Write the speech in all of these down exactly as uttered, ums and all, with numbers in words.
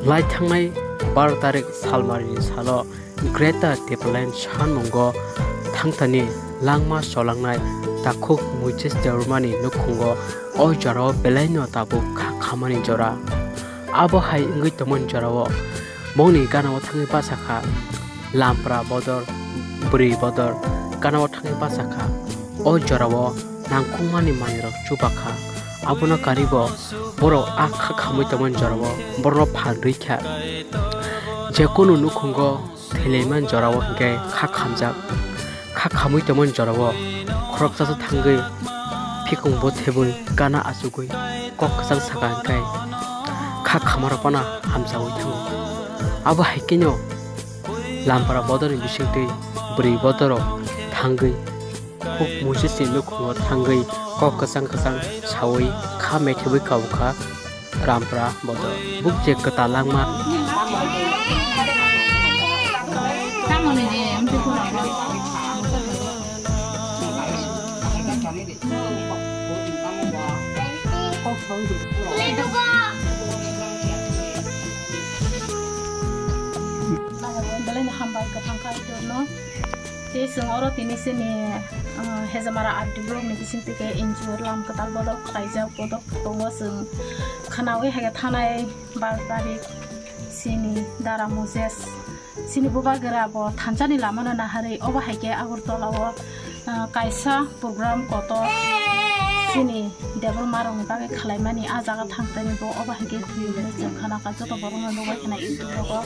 Lai thangnai bar tarik Salmarini salo Greater Tipraland sanmungo thangthani langma cholangnai takhuk Moses Debbarmani nukhungo o jorao belaino tabuk kha khamani jora. Abo hai wngwi tongmani jorao bongni ganao thangwi bachakha lampra bodor, bwrwi bodor ganao thangwi bachakha. O jorao nangkukmani manwirok chubakha. Abono karibo borok a kha khamwi tongmani jorao borokno phan rwikha. Jekunu nukhungo thwilaimani jorao hinkhe kha khamjak. Kha khamwi tongmani jorao khoroksa thangwi phikungbo thebwi gana achugwi kok kwchang saka hinkhe kha khamarok phano hamjaui thango. Abo hai kheno lampra bodorni bisingtwi bwrwi bodorok thangwi huk Mosesni nukhungo thangwi kok kwchang kwchang saui kha methebwi kabukha. Rampra bodol. Buk je kwtal langma. Belai no hambai kwthang kaitorno. Tei chwng oro tini chini, ah, Hejamara R D block ni bising twi khe N G O lam kwtal bodol khlaijak bodol tongo chwng khwnaui hai khe thanai bar tarik chini Dara Moses chini bubagra bo thansa ni lama no naharwi obo hai khe Agartala o, ah, kaisa program kotor chini Debbarma rok ni bagwi khlai mani ah jaga thang thani bo obo hai khe thwi hwnwi chwng khna kha joto borok no nugwi khna YouTube rogo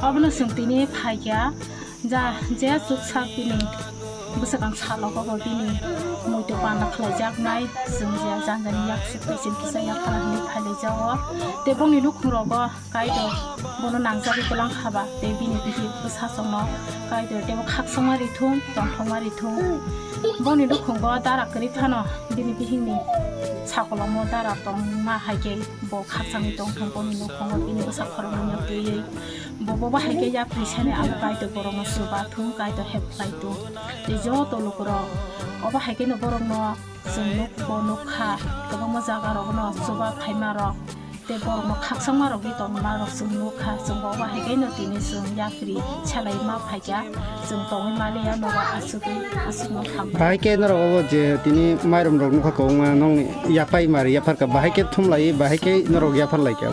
obo no chwng tini phai kha. Ja, je chuksak bini bwswkang salogo bo bini muitu panda khlaijaknai, chwng je jani jani yak suk tei chwng kisa yak phana hinwi phailaijago. Tei bongni nukhungrogo Kaitor bono nangjagwi kwlang khaba, tei bini bihik bwsajwkno Kaitor teibo khakchangma rithung, tongthokma rithung. Bongni nukhungo dara kwrwi phano bini bihikni sakolomno dara tongma hai khe bo khakchangwi tongthung, bongni nukhungo bini bwsa khoroknwi twiwi. Bo, bo bahai khe yapri sani abo Kaitor borokno chuba thung, Kaitor hep khlai thung. Tei joto lukurok obo hai kheno borokno chwng nukgo, nukha, kwbangma jagarokno chuba phaimarok tei borokno khakchangmarokni tongmarok chwng nukha. Chwng bo bahai kheno tini chwng yapri salai ma phaikha, chwng tongwi maliya nogo aswkwi, aswkno hambai. Bahai khe norok obo je tini mairum rok nukha kwbangma, nokni yapai mari yapharkha, bahai khe thumlai, bahai khe norok yapharlaikha.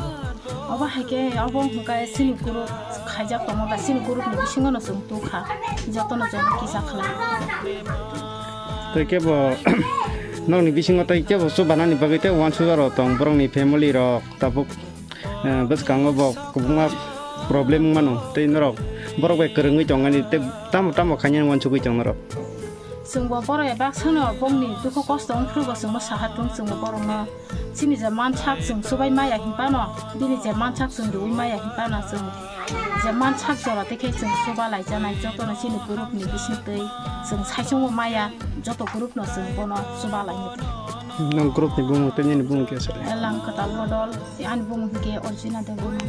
Obo hai khe obo hwnkhe chini group khaijak tongo ba chini group ni bisingo no chwng tukha, joto no joto kisa khlai. Tei kebo nokni bisingo tei kebo chubanani bagwi tei uansukjak rok tong, borokni family rok tabuk, eh, bwskango bo kwbangma problem wng mano tei norok borok bai kwrwngwi tongmani tei tamo tamo khainani uansugwi tong norok. Chwng bo borok bai baksa no bongni dukhu kosto wng phuru bo chwng bo saha thung, chwng bo borok no Chini je mansak chwng chubai maya hinphano, bini je mansak chwng riui maya hinphano, chwng je mansak jora tei khe chwng chuba laijanai jotono chini group ni bising twi chwng saichung bo maya, joto group no chwng bono chuba lainai. Nang group ni bumung tei nini bumung khe sari? Lang kwtal bodol, ani bumung hinkhe Orjina Debbarma.